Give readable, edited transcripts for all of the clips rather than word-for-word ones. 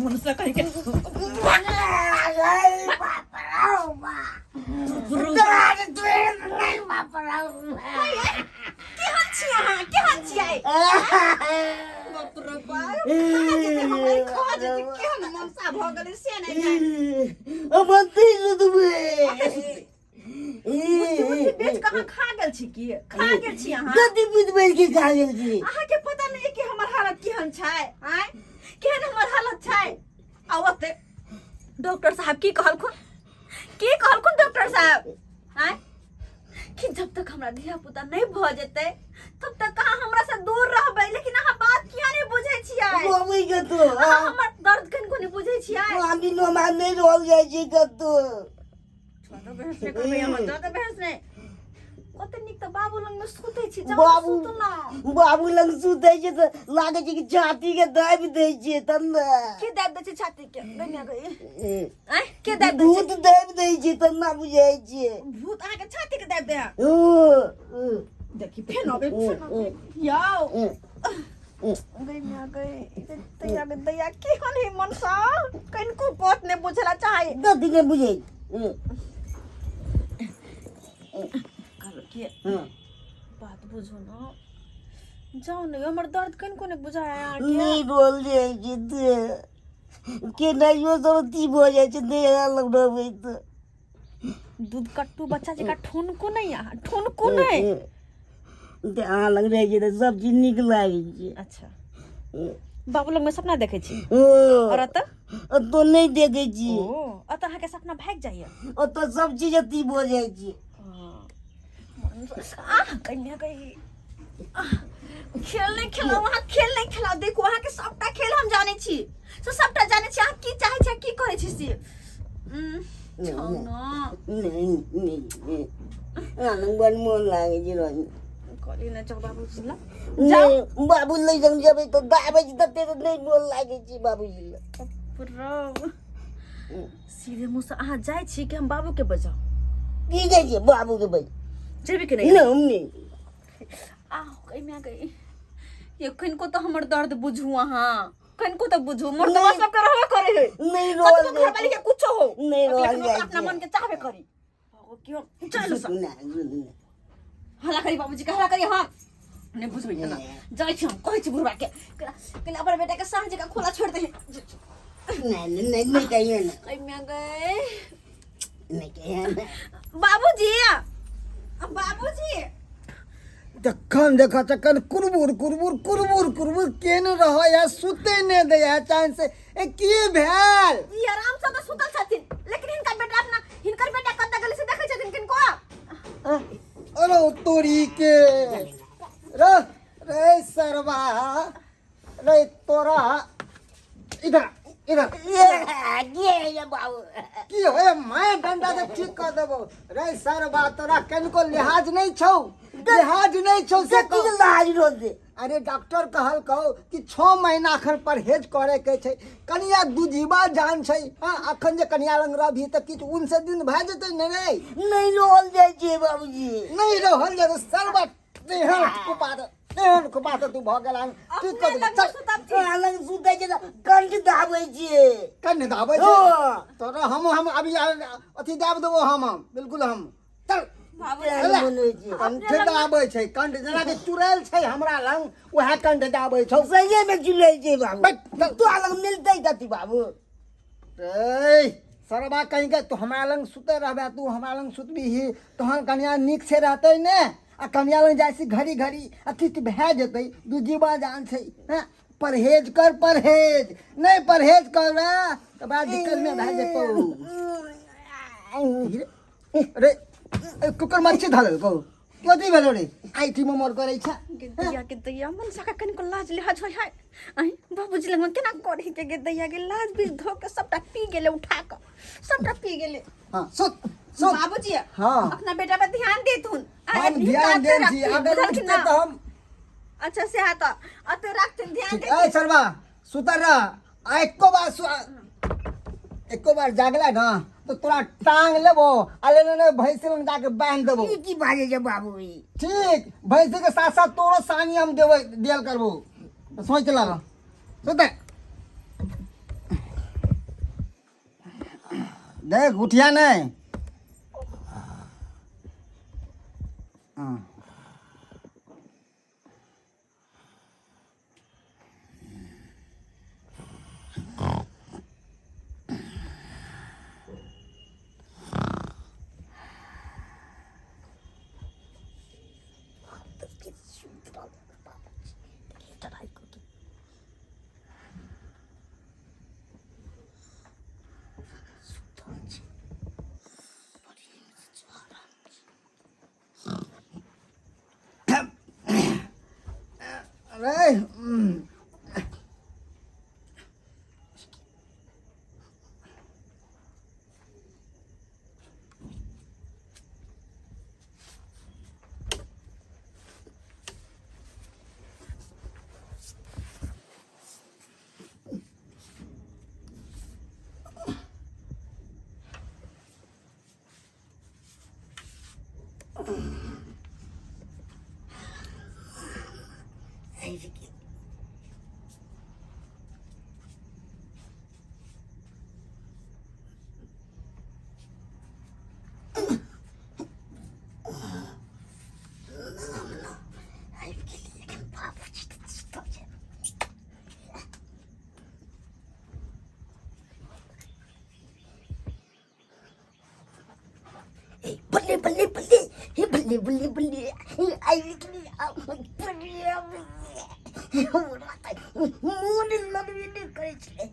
मनसा कहीं के केहन छी अहाँ केहन छियै बाप रे बाप कहाँ जेतै हमरा ई खा जेतै केहन मनसा भऽ गेलै से नहि जानि बुद्धि बुद्धि बेच कहाँ खा गेल छी की खा गेल छी अहाँ कथी बुझबै के खा गेल छी अहाँके पता नहीं कि हमर हालत केहन छै आँय केहन हमर हालत छै आ ओते डॉक्टर साहब की कहलखुन की कहलखुन डॉक्टर साहब आँय कि जब तक हमरा धिया पुता नहीं भऽ जेतै तब तक अहाँ हमरा से दूर रहबै लेकिन अहाँ बात किया नहीं बुझै छियै बाबू के तो अहाँ हमर दर्द कनिको नहीं बुझै छियै हम बिनु हमरा नहि रहल जाइ छै कतौ ज्यादा बहस नहि करबै अहाँ ज्यादा बहस नहि कते नीक तऽ बाबू लग मे सुतै छी जाउ बाबू सुतू ना बाबू लग सुतै छै तऽ लागै छै कि छाती के दाबि दै छै तब ने के दाबि दै छै छाती के गनिया गई आँय के दाबि दै छै भूत दाबि दै छै तब ना बुझाइ छै भूत अहाँके छाती के दाबि दे ऊ, ऊ, देखी फेर अबै फेर अबै यौ ऊ। गई मिया गई दैया गे दैया केहन है मनसा कनिको बात नहि बुझला चाहे कथी नहि बुझै ऊ, कहलो कि हँ। बात बुझू न जाउ ने हमर दर्द कनिको नहि बुझाय अहाँके नहि रोल जाइ छै देह केनाइयो सब अथी भऽ जाइ छै देह लग रहबै तऽ दूध कट्टू बच्चा जकाँ ठुनको नहि अहाँ ठुनको नहि तऽ अहाँ लग रहै छै तऽ सब चीज नीक लागै छै अच्छा बाबू लगमे सपना देखै छी ओ आओर एतऽ ओतऽ नहि देखै छी ओ एतऽ अहाँके सपना भागि जाइए ओतऽ सब चीज अथी भऽ जाइ छै आह कन्या कही आह, खेल नहि खेलाउ अहाँ खेल नहि खेलाउ देखू अहाँके सबटा खेल हम जानै छी से सबटा जानै छी अहाँ की चाहै छी की करै छी से जाउ न नहि नहि नहि अहाँ लग बड़ मोन लागै छै रोज कहली ने जाउ बाबूजी लग नहि बाबू लग जब जेबै तऽ दाबै छै तते तऽ नहि मोन लागै छै बाबूजी लग बाप सीधे मुँह से अहाँ जाइ छी कि हम बाबूके बजाउ की जाइ छियै बाबूके बज जेबै कि नहि नहि हम नहि आह कहिया गई ये कनिको तऽ हमर दर्द बुझू अहाँ कनिको तऽ बुझू मर्दवा नहि। सबके रहबे करे है नहि कतबो रोल घरवाली के कुछो हो नहि रोल लेकिन जाइ ओकरा अपना छै। मन के चाहबे करी ओ क्यों चलू सब सुना सुना हल्ला करी बाबूजी के हल्ला करी हम नहि बुझबै ना जाइ छी हम कहै छी बुढ़वा के कहले अपन बेटा के साँझ का खोला छोड़ दे नहि नहि नहि नहि कहियो ने कहिया गए नहि कहियो ने बाबूजी बाबूजी जखन देख तखन कुरबुर कुरबुर कुरबुर कुरबुर केने रहैया सुते नहि दैया चैन से ए की भेल ई आराम से तऽ सुतल छथिन लेकिन हिनका बेटा अपना हिनकर बेटा कतऽ गेलै से देखै छथिन किनको अरे तोरी के रे रे सरवा रे तोरा इधर इधर ये ये बाबू की होए मैं डंडा से ठीक कर देबो रे सरवा तोरा कनिको लिहाज नहीं छौ लिहाज नहीं छौ से कथी के लाज रोज दे अरे डॉक्टर कहलकौ कि 6 महीना अखन परहेज करे के छै कनिया दूजीबा जान छै हाँ अखन जे कनिया लंग रहबही तऽ किछु उन से दिन भए जेतै ने रे नहीं रोल जाइ छै बाबूजी नहीं रहल जे सरवा तेहन कुपा दे तेहन कुपा दे तू भऽ गेल हन ठीक कऽ अपने देबो लग चल सुतब छी लग सुतै छै तऽ कंठ दाबै छै कन्ने दाबै छै हँ। तोरा हम हम अभी अथी दाबि देबो हम हम बिल्कुल हम चल तेहन मोन होइ छै कंठ दाबै छै कंठ जेना कि चुड़ैल छै हमरा लग उएह कंठ दाबै छौ सहिए में चुड़ैल छै बाबू बैठ, चल। तोरा लग मिलतै कथी बाबू ए सरबा कहीं के तू हमरा लग सुते रहबे तू हमरा लग सुतबीही तहन कनिया नीक से रहतै ने आ कनिया लग जाइ छी घड़ी घड़ी आ किछु भए जेतै दू जीवा जान छै। हँ, परहेज कर, परहेज नहि परहेज करबे तऽ बड़ा दिक्कतमे भए जेतौ। रे ए, कुकर मच्छी धऽ लेलकौ, कथी भेलो रे? आइ मोर करै छै। गे दैया, गे दैया, मनसा के कनिको लाज लिहाज होइ है? अहीं बाबूजी लग केना करे के? गे दैया गे, लाज बीज धो के सबटा पी गेले, उठा के सबटा पी गेले। हाँ, सुत सुत। बाबूजी। हाँ। अपना बेटा पर ध्यान देथुन। हम ध्यान देन छी, अगर उठते तऽ हम अच्छा से हा तऽ अते राखथिन ध्यान। ठीक। ए सरवा, सुतर रह आ एको बार एको बार जागला ना तो तोरा टांग लेबो आ लेने ने भैंसी लग जाके बांध देबो। ई की बाजै छै बाबू ई? ठीक, भैंसी के साथ साथ तोरो सानी हम देबै देल करबो, सोच लग, सुते देख, उठिया नहीं। हाँ। अरे बल्ले बल्ले बल्ले, हे बल्ले बल्ले बल्ले, हे आई बल्ले, मोन लगबे नहि करै छलै।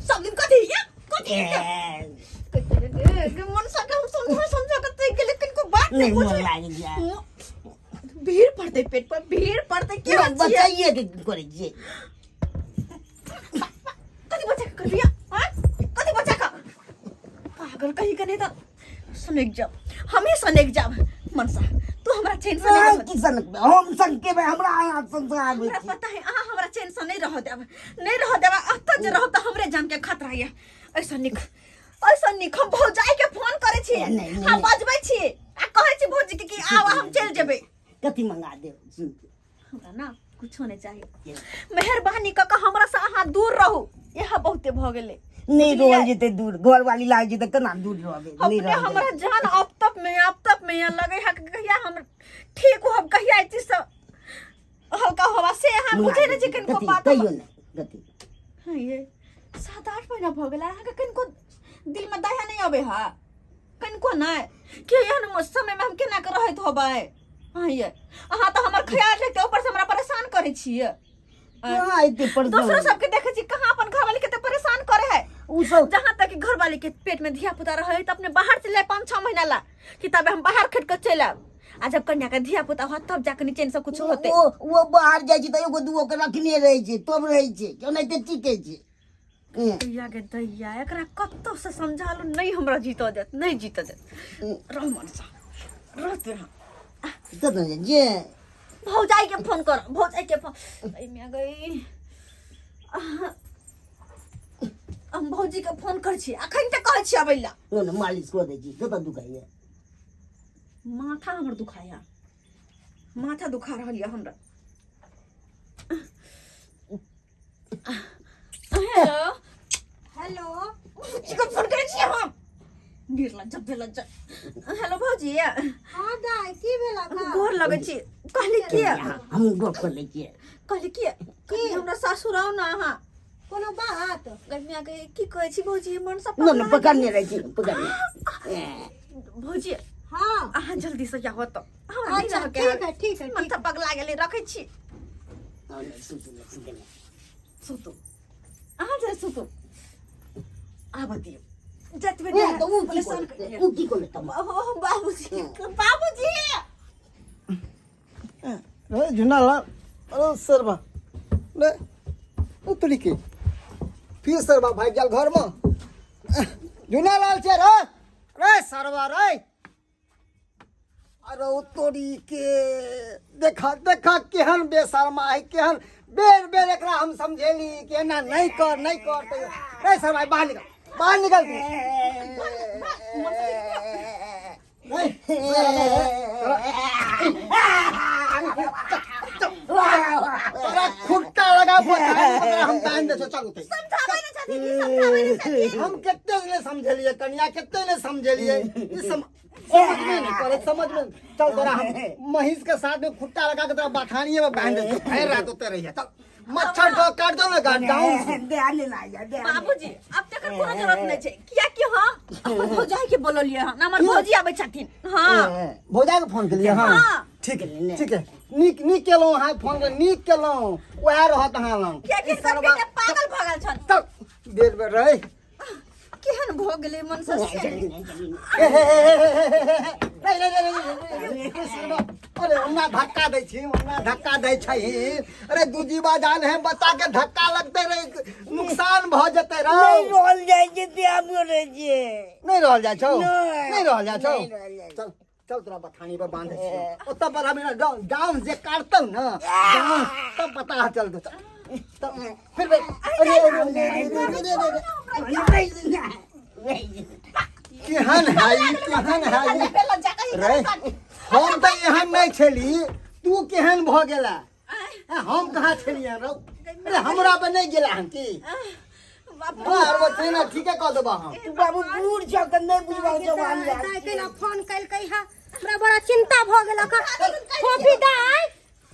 सब दिन कथी या कथी के मन सा हम समझा समझा के ते गेले, किनको बात नहीं नहीं मोन बुझे लागि गया। भीड़ पड़ते, पेट पर भीड़ पड़ते के। बचाइए के करै छियै? कथी बचा के करबिया? हां, कथी बचा के? पागल कहीं के नहीं तो सनेक जाब, हमें सनेक जाब। मनसा, तू हमरा चैन से नहीं अहाँ रह की सनकबै? हम सनकेबै? हमरा अहाँ संसार हमरा पता है, अहाँ हमरा चैन से नहीं रह देब, नहीं रह देब। अतऽ जे रहब तऽ हमरे जान के खतरा ये। ऐसा निक, ऐसा निक हम भौजाई के फोन करे छी। नहीं, नहीं, हम नहीं। बजबै छी आ कहै छी भौजी के कि आउ, हम चलि जेबै। कथी मंगा देब सुन? हमरा ना कुछो नहीं चाहिए, मेहरबानी कऽ के हमरा से अहाँ दूर रहू, इएह बहुते भऽ गेलै। नहीं। बुझलियै? रहल जेतै दूर? घरवाली लागि जेतै, केना दूर रहबै? नहीं अपने रहल। हमरा जान अब तक में, अब तक में यहाँ लगे है कि कहिया हम ठीक होब, कहिया ई चीज सब हल्का होबा से अहाँ मंगा बुझै नहि छी देब। कनिको कथी? बात। कहियौ ने कथी। हाँ, ये 7-8 महीना भऽ गेल, अहाँके कनिको दिल में दया नहीं अबै है? कनिको नहि कि एहन समय में हम केना के रहैत होबै? हाँ, ये अहाँ तऽ हमर ख्याल रखते, ऊपर से हमरा परेशान करै छियै। कहाँ एते दोसरो परेशान? सबके देखै छी, कहाँ अपन घरवाली के तऽ परेशान करे है। उ सब जहाँ तक कि घरवाली के पेट में धिया पुता रहे तऽ अपने बाहर चलि जाए 5-6 महीना ला कि तबे हम बाहर खट के चलि आयब, आ जब कन्या के धिया पुता होत तब जाके निचेन से कुछ होते। ओ बाहर जाइ छै तऽ एगो दूगो के रखने रहै छै तब रहै छै, ओनाहिते टिकै छै। दैया गे दैया, एकरा कतौ से समझालू नहीं, हमरा जीत देत, नहीं जीत देत। रह मनसा, रह तू यहाँ। कतऽ जे भौजाई के फोन कर, भौजाई के फोन। एहिमे गई, हम भौजी के फोन कर छी अखन तऽ कहै छी अबै ला। ने मालिश कऽ दै छी, कतऽ दुखाइए? माथा हमर दुखाया, माथा दुखा रहल यऽ हमरा। हेलो। हेलो। भौजी के फोन करै छी हम, निर्लज्ज बेलज्ज। हेलो भौजी। हाँ दाइ, की भेल? गोर लगै छी, कहली कि हम गप कर लै छियै। कहली कि कि हमरा सासुर आउ ना अहाँ। कोनो बात? गर्मिया के की कहै छी भौजी, मन सब न न, पकड़ने रहै छी, पकड़ने। भौजी। हाँ। अहाँ जल्दी से आहो तो हमरा नहीं अच्छा रहके। ठीक है, ठीक है। मन ठीक तऽ पगला गेलै, रखै छी। सुतू ने, सुतू ने। सुतू अहाँ, जे सुतू, आबऽ दियौ जतबे ए, तऽ उ की परेशान करतै? करियै। उ की करतै? ओ बाबूजी, बाबूजी। रे झुना लाल, अरे सरबा रे, उतरी के फिर सरबा भागि गेल घरमे। झुना लाल छै रे, रे सरबा रे। अरे ओ तोरी के, देखा देखा, केहन बेशर्मा है, केहन। बेर बेर एकरा हम समझेली कि एना नहीं कर, नहीं कर, तो रे सरबा, बाहर निकल, बाहर निकल तू। नहीं, तोरा खुट्टा लगा तोरा हम बांध दे छौ, चल उठे। समझाबै ने छथिन, ई समझाबै ने छथिन। हम कते ने समझेलिए कनिया, कते ने समझेलिए, ई समझ में नहीं करे, समझ में। चल, तोरा हम महींस के साथ में खुट्टा लगा के तोरा बथानिए में बांध दे छौ, भरि रात ओते रहिए। चल, मच्छर तो काट दो ना डाउन। दे ले ला जा दे। बाबूजी, अब तकर कोनो जरूरत नहीं छै, कियाकि हम अपन भौजाई के बोललियै हन, हमर भौजी आबै छथिन। हाँ। भौजा के फोन केलिए? हाँ। हाँ। ठीक है, ठीक है, नीक नीक केलहुँ अहाँ फोन के, नीक केलहुँ। वएह रहत अहाँ लग। कियाकि ई हिनकर सरबा बेटा पागल भऽ गेल छन। चल, बेर बेर रहे। केहन भऽ गेलै मन से। ए, हे, हे, हे, हे, हे, हे, हे, नहीं, नहीं, नहीं, नहीं, नहीं, नहीं, नहीं, सरबा, अरे ओना धक्का दै छी, ओना धक्का दै छै। अरे दू जीवा जान है, बच्चा के धक्का लगते रे, नुकसान भऽ जेतै रौ। नहीं रहल जाइ छै, ते आबो रहै छियै। नहीं रहल जाइ छौ? नहीं। नहीं रहल जाइ छौ? नहीं रहल जाइ। चल चल, तोरा बथानी पर बांधे छियौ, ओतऽ पर हम डाउन जे काटतौ न डाउन, तब पता चल दे। तब फिर बे, अरे अरे अरे अरे अरे अरे, केहन है ई, केहन है ई? रे, हम तऽ एहन नहि छली, तू केहन भऽ गेला? हम कहाँ छलियै रौ? अरे हमरा पर नहि गेला हन की? हाँ, आर वो छै ना, ठीके कऽ देबा हम। तू बाबू बूढ़ छौ तऽ नहि बुझबा जवान। दाइ केना फोन कलकै हा, हमरा बड़ा चिंता भऽ गेल अखन। फोफी दाइ।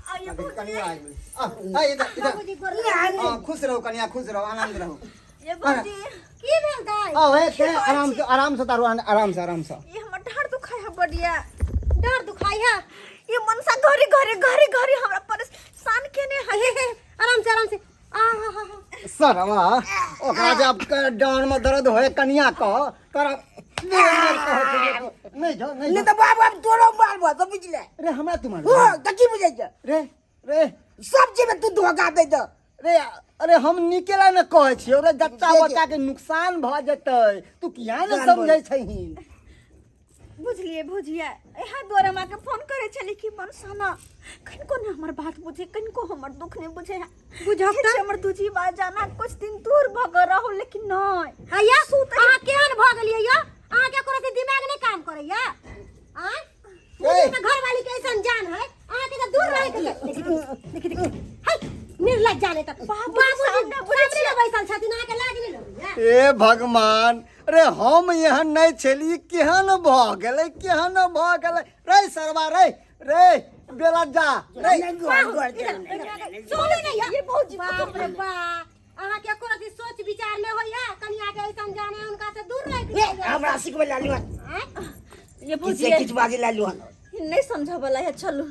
अभी कनिया आबि गेलै। आ, आ, इधर इधर। बाबूजी गोर लागै। हाँ, खुश रहू कनिया, खुश रहू, आनंद रहू। ये भौजी। की भेल दाइ? आओ हे, से आराम से, आराम से तारू, आराम से, आराम से। ये हमर ढाड़ दुखाय है बढ़िया। डर दुखाइ है? ये मनसा घरे घरे घरे घरे हमरा परेशान केने है। हे हे, आराम से, आराम से। आ हा हा हा। सरवा, ओकरा जब डाँड़ में दर्द होए कनिया क, तोरा बेर बेर कहै छै, नहीं जाओ, नहीं नहि जाओ। तऽ बाबू, आब तोरो मारबो तऽ बुझले। रे, हमरा तू मार? हो तऽ की बुझै छै? रे रे, सब चीज में तू धोखा दै दऽ। रे, अरे हम निकेला ने कहै छियौ रे, जच्चा जे- बच्चा के नुकसान भऽ जेतै, तू किया ने जान समझै छहिन? बुझलिए भौजिया, इएह दुआरे हम अहाँके फोन करै छली कि मनसा न कनिको ने हमर बात बुझे, कनिको हमर दुख नहि बुझे है। बुझब ठीक तऽ? छै, हमर दूजी बात जाना कुछ दिन दूर भऽ कऽ रहू, लेकिन नहि। हैया, अहाँ केहन भऽ गेलियै यौ? अहाँके कोनो चीज दिमाग नहि काम करैया? आँय, ए! घरवाली के ऐसन जान है, अहाँके तऽ दूर रहै के छै। देखी देखी देखी, है निर्लज्ज जाने तक। बाबूजी सामने बुझै सामने मे बैसल छथिन, अहाँके लाज नहि लगैया? ए भगवान रे, हम एहन नहि छली, केहन भऽ गेलै, केहन भऽ गेलै? रे सरवा, रे रे बेलज्जा रे। चलू ने ये भौजी। बाप रे बाप, अहाँके एको रति सोच विचार नहि होइया? कनिया के ऐसन जाने है, उनका से दूर रहै के ए, चाहिए। हमरा सिखबै लालू हन। आँय? ये किछु भौजी किछु बाजै लालू हन। नहीं समझ वाला है, चलू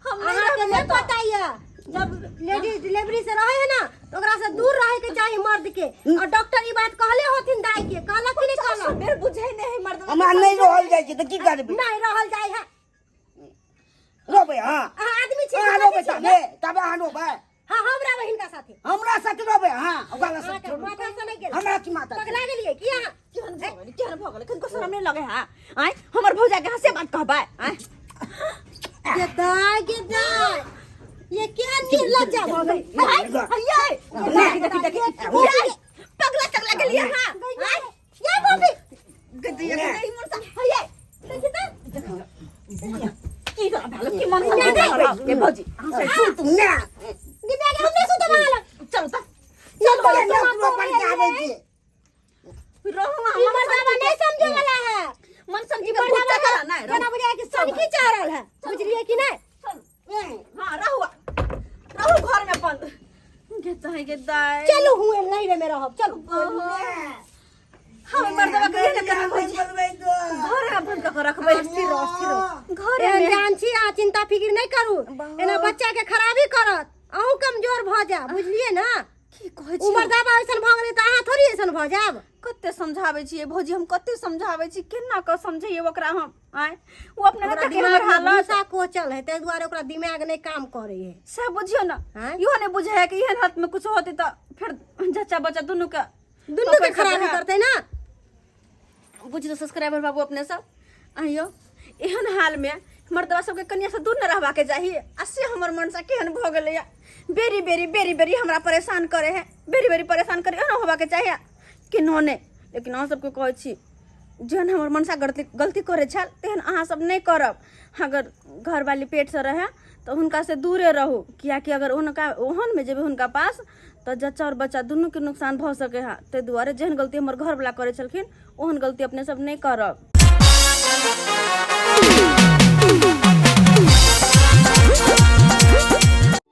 हम नहीं अहाँके रहबै नहि एतऽ। पता यऽ, जब लेडीज डिलीवरी से रहे है ना तो ओकरा से दूर रहे के चाही मर्द के, और डॉक्टर ई बात कहले होथिन दाई के, कहलक कि नहीं कहलक? बेर बुझै नहि है मर्द। हमरा नहि रहल जाइ छै तऽ की करबै? नहीं रहल जाइ है। रोबै? हँ। अहाँ आदमी छी? अहाँ रोबै तबे, तबे अहाँ रोबै। हाँ, हमरा बहिन का साथे। हमरा साथे रोबै? हँ, ओकरा साथे अहाँके छोड़ू। माथा से नहीं गेल। हमरा की माथा? पगला गेलियै की अहाँ? केहन भऽ गेलै, केहन भऽ गेलै? कनिको शरम नहि लगै है? आँय, हमर भौजा के हँसे बात कहबै? आँय। गे दाई, गे दाई, ये क्या निर्लज्जा भऽ गेल? हइये, देखी देखी देखी, ये पगला तगला गेलियै हाँ। आँय ये भाभी। गदी गदी मनसा, हइये देखी तऽ। की कर भेल की मन ये भौजी? सुत ना। दिव्या के हम नहीं सुतब अहाँ लग। चलू तऽ। चल। चल, नौकरो पर आबै छी। रहू। ई मर्दावा नहीं समझे वाला है। मन समझी ई के मर्दावा भूत चला है नहीं। केना बुझाय कि सनकी चढ़ल है, बुझलियै कि नहीं? चलू। हे गे दाई। चलू हुए नैहरे में रहब, चलू। हम मर्दवा के ने करबै भौजी, घरे में बंद कऽ के रखबै। स्थिर रहो, स्थिर रहो। घरे एहन में जान छी अहाँ, चिंता फिकिर नहि करू। एना बच्चा के खराबी करत, अहूँ कमजोर भऽ जायब, बुझलियै ने? की कहै छी? उमर दाबा ऐसन भऽ गेलै तऽ अहाँ थोड़ी ऐसन भऽ जायब। कते समझाबै छियै भौजी, हम कते समझाबै छी, केना कऽ समझैयै ओकरा हम? आँय, ओ अपने ओकरा नहि देखै हमर दिमाग में हालत। भूसा कोचल है, ताहि दुआरे ओकरा दिमाग नहि काम करे है। से बुझियौ ने। आँय? इहो नहि बुझै है कि एहन हालत में कुछ होतै तऽ फेर जच्चा बच्चा दुनू के दुनू के पकड़ि खराबी सकै है। करतै ना। बुझियौ सब्सक्राइबर बाबू, अपने सब आइयो एहन हाल में हमर दवा सबके कनिया से दूर न रहबाके चाही, आ से हमर मनसा केहन भऽ गेलैया, बेरी बेरी बेरी बेरी हमरा परेशान करे है, बेरी बेरी परेशान करे। एहन होबाके चाही केनो नहि। लेकिन अहाँ सबके कहै छी, जेहन हमर मनसा गलती गलती करै छल तेहन अहाँ सब नहि करब। अगर घरवाली पेटसँ रहै तऽ हुनकासँ दूरे रहू, कियाकि अगर हुनका ओहनमे जेबै हुनका पास तऽ जच्चा आओर बच्चा दुनूके नुकसान भऽ सकै है। ताहि दुआरे जेहन गलती हमर घरवला करै छलखिन, ओहन गलती अपने सब नहि करब।